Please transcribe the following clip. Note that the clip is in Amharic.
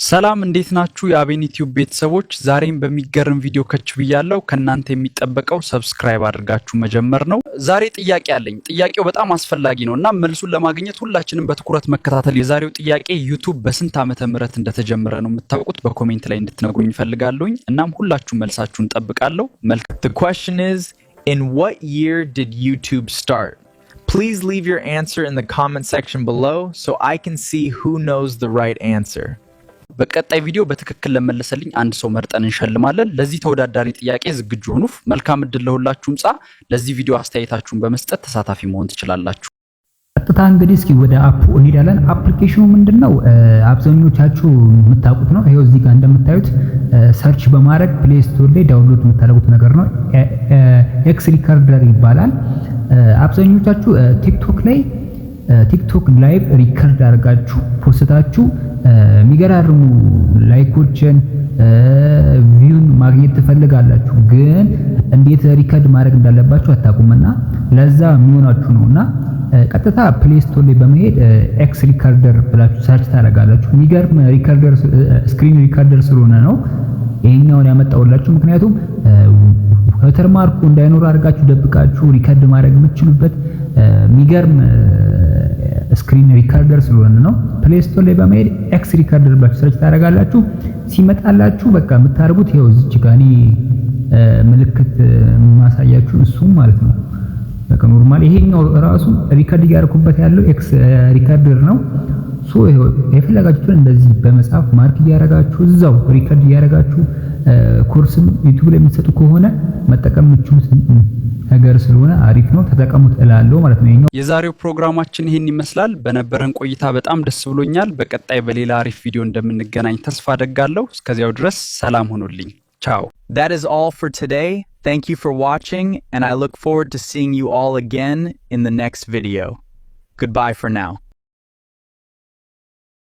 ሰላም፣ እንዴት ናችሁ? የአቤን ዩቲዩብ ቤተሰቦች፣ ዛሬም በሚገርም ቪዲዮ ከች ብያለሁ። ከእናንተ የሚጠበቀው subscribe አድርጋችሁ መጀመር ነው። ዛሬ ጥያቄ አለኝ። ጥያቄው በጣም አስፈላጊ ነው እና መልሱን ለማግኘት ሁላችንም በትኩረት መከታተል። የዛሬው ጥያቄ ዩቱብ በስንት ዓመተ ምህረት እንደተጀመረ ነው የምታውቁት? በ comment ላይ እንድትነግሩኝ እፈልጋለሁኝ። እናም ሁላችሁም መልሳችሁን እጠብቃለሁ። መልካም The question is, in what year did YouTube start? Please leave your answer in the comment section below so I can see who knows the right answer. በቀጣይ ቪዲዮ በትክክል ለመለሰልኝ አንድ ሰው መርጠን እንሸልማለን። ለዚህ ተወዳዳሪ ጥያቄ ዝግጁ ሁኑ። መልካም እድል ለሁላችሁም። ለዚህ ቪዲዮ አስተያየታችሁን በመስጠት ተሳታፊ መሆን ትችላላችሁ። ቀጥታ እንግዲህ እስኪ ወደ app ኡ እንሄዳለን። Application ኑ ምንድነው? አብዛኞቻችሁ የምታውቁት ነው። ይሄው እዚህ ጋር እንደምታዩት search በማድረግ Play Store ላይ download የምታደርጉት ነገር ነው። X Recorder ይባላል። አብዛኞቻችሁ ቲክቶክ ላይ ቲክቶክ live record አድርጋችሁ post ኣችሁ የሚገራርሙ like ኦችን፣ view ን ማግኘት ትፈልጋላችሁ፣ ግን እንዴት record ማድረግ እንዳለባችሁ አታውቁምና ለዛ የሚሆናችሁ ነውና ቀጥታ Play Store ላይ በመሄድ X Recorder ብላችሁ search ታደርጋላችሁ። የሚገርም recorder፣ screen recorder ስለሆነ ነው ይሄኛውን ያመጣሁላችሁ። ምክንያቱም watermark ኡ እንዳይኖር አድርጋችሁ ደብቃችሁ record ማድረግ የምትችሉበት የሚገርም screen recorder ስለሆነ ነው። Play Store ላይ በመሄድ X Recorder ብላችሁ search ታደርጋላችሁ። ሲመጣላችሁ በቃ የምታደርጉት ይኸው እዚች ጋር እኔ ምልክት ማሳያችሁ እሱም ማለት ነው። በቃ normal ይሄኛው ራሱ record እያደረኩበት ያለው X Recorder ነው። So ይኸው የፈለጋችሁትን እንደዚህ በመጻፍ mark እያደረጋችሁ፣ እዛው record እያደረጋችሁ ኮርስም ዩቲዩብ ላይ የምትሰጡ ከሆነ መጠቀም የምትችሉት ነገር ስለሆነ አሪፍ ነው፣ ተጠቀሙት እላለሁ ማለት ነው። ይሄኛው የዛሬው ፕሮግራማችን ይህን ይመስላል። በነበረን ቆይታ በጣም ደስ ብሎኛል። በቀጣይ በሌላ አሪፍ ቪዲዮ እንደምንገናኝ ተስፋ አደርጋለሁ። እስከዚያው ድረስ ሰላም ሁኑልኝ። ቻው። That is all for today. Thank you for watching, and I look forward to seeing you all again in the next video. Goodbye for now.